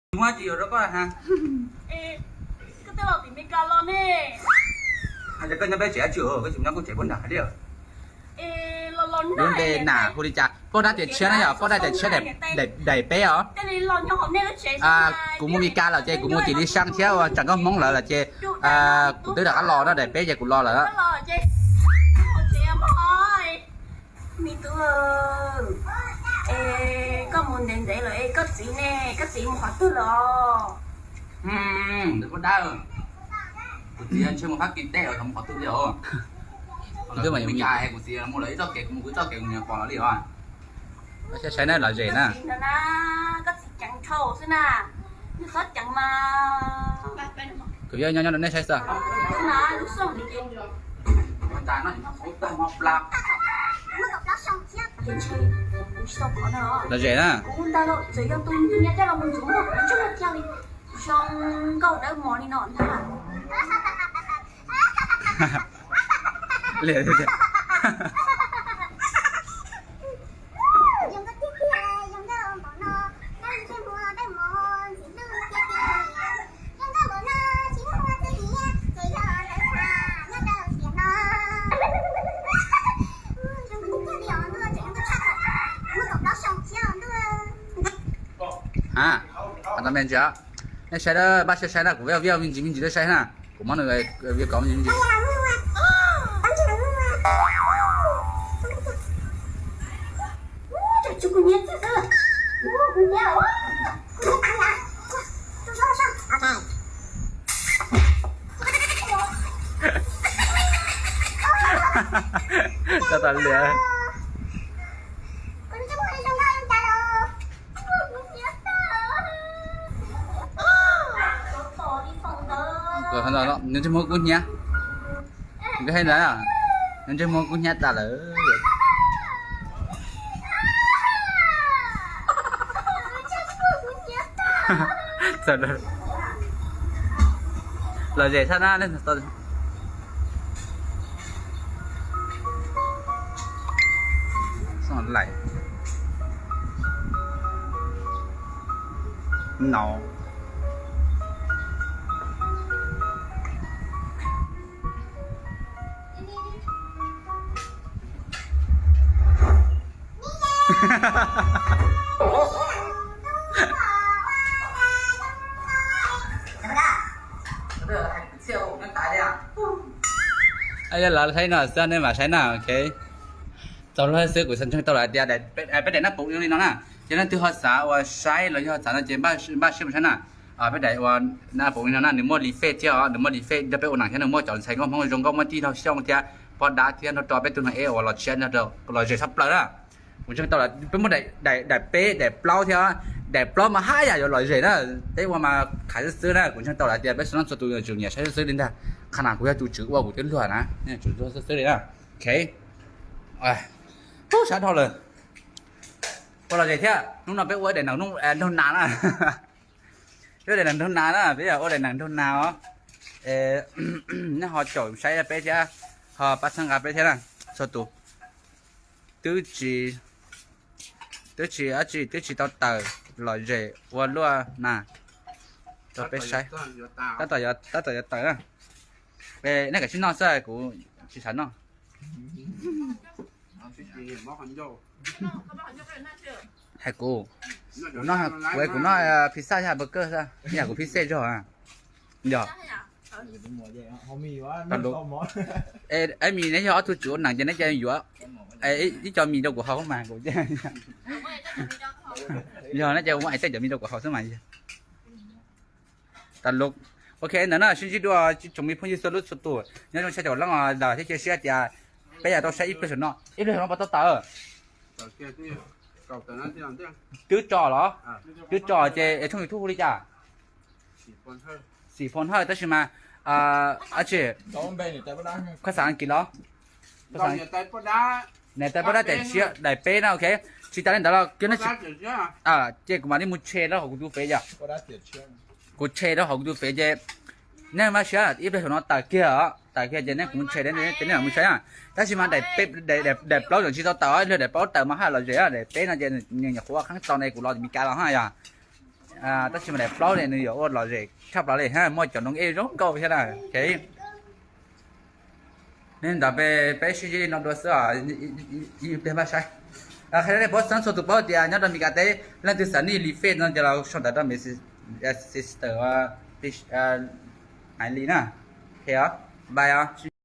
Tsis muaj tsis yuav rau koj ha. Koj twb los tim Meskas los ne. Koj nyob peb tsev dab tsi? Koj tsis nyob kuv tsev puag nram li. Lub npe na hu li cas? Poj dab tiam tshiab na yom, poj dab tiam tshiab daim peb os. Kuv mus Meskas lawm ces kuv mus tim Lis Xas thiab ua tseem nkauj Hmoob lawm lawm ces kuv twb rov qab los no, daim peb ces kuv los lawm. Me tub, koj mus ntev ntev lawm, koj txiv ne, koj txiv mus qhov twg lawm? Kuv txiv ntshe mus Fab Kis teb, mus qhov twg li os. Kuv txiv mus lawm ib txoj kev, kuv mus kuv ib txoj kev, kuv nyias pom lawm li os. Saib saib na, lom zem na. Koj txiv ceev dhau xwb na, nws txhob ceev mas. Kuv yuav nyob nyob rau nej saib xwb. Lom zem na. Ha, nej saib, pab saib saib na, kuv vij me ntsis me ntsis rau saib na, kuv muab nws vij kom me ntsis me ntsis. Tau tas li. Nws ntsej muag kub hnyiab. Nkawd hais ntawd, nws ntsej muag kub hnyiab tas lawm. Lom zem tshaj na. No. Yog lawv saib no xwb nej mam saib na, ok. Txaus lub xwb, kuv xav ntseeg tau lawm tias peb daim naj poom li no na. Ces leej twg ho xav uas saib los yog xav no ces npaj siab mus saib na. Peb daim uas naj poom li no na, nws muaj li fej thiab os, nws muaj li fej nrog peb ua neej thiab, nws muaj cov ntxhais nkauj Hmoob zoo nkauj muaj tij laug Xyooj thiab Pov Dab thiab nrog rau peb tug neeg eb uas los tshiab nrog rau los zem tshaj plaws na. Kuv ntseeg tau lawm peb muaj daim peb, daim plaub thiab, daim plaub mas haj yam yuav lom zem na. Peb ua mas khav xwb xwb na, kuv ntseeg tau lawm tias peb txhua leej txhua tus yuav tsum nyiam saib xwb xwb li ntag. Qhov no kuv yog tus tswv ua kuv twb luag na, tsum luag xwb xwb li na. Ok. Ub, sab dhau lawm. Ua lom zem thiab, hnub no peb ua daim neeg nraug nas na. Peb ua daim neeg nraug nas na, peb yog ua daim neeg nraug nas os. Nej ho caum saib peb thiab, ho pab txhawb nqa peb thiab na, txhua tus. Twb tsis, twb tsis dab tsi, twb tsis tau tawm, lom zem ua luaj na. Rau peb saib. Tab tom, tab tom yuav tawm na. Nej kav tsij noj xwb, kuv tsis xav noj. Hais kuv, kuv noj, kuv, kuv noj pizza thiab hamburger xwb, yam kuv pizza zog. Yog. Eb, mis neb yog ob tug tswv ua neej ces neb cia yuav ib co mis rau kuv haus mas kuv, yog neb cia muab ib tej cov mis rau kuv haus xwb mas. Tas lus. Ok, ntawd na, sib ntsib dua tsoom me phooj ywg txhua lub txhua tus, nyob zoo tshaj caum leej os, thiab cia siab tias peb yuav tau saib ib pliag saum no, ib pliag saum no puas tau tawm? Twb tso los? Twb tso ces tshooj YouTube hu li cas? Xim Phoo Hawj, tab sis mas, a tsi, koj xav Askiv los? Niam tais Poj Dab daim tshiab, daim peb na, ok. Tsis tas li ntawd los, ces kuv mam li mus tshe rau hauv kuv tus fev yom. Kuv tshe rau hauv kuv tus fev ces nej maj siab ib pliag saum no tawm kiag, tawm kiag ces nej kuv tshe, ces nej mam mus saib na. Tab sis mas daim plaub tseem tsis tau tawm, ib pliag daim plaub tawm mas haj lom zem, daim peb no ces nws nyuam qhuav qeeb txaus ne, kuv los Meskas los haj yom. Tab sis mas daim plaub ne nws yuav ua lom zem tshaj plaws li, muaj cov noog ej zoo nkauj thiab na. Ne ntawd peb sib ntsib li no dua xwb os, ib pliag mam saib. Qhia rau nej paub xeeb txhua tus paub tias nyob rau Meskas teb leej twg xav nij li fej no ces los sau ntawv rau Meskas sister hais li na. Bye os.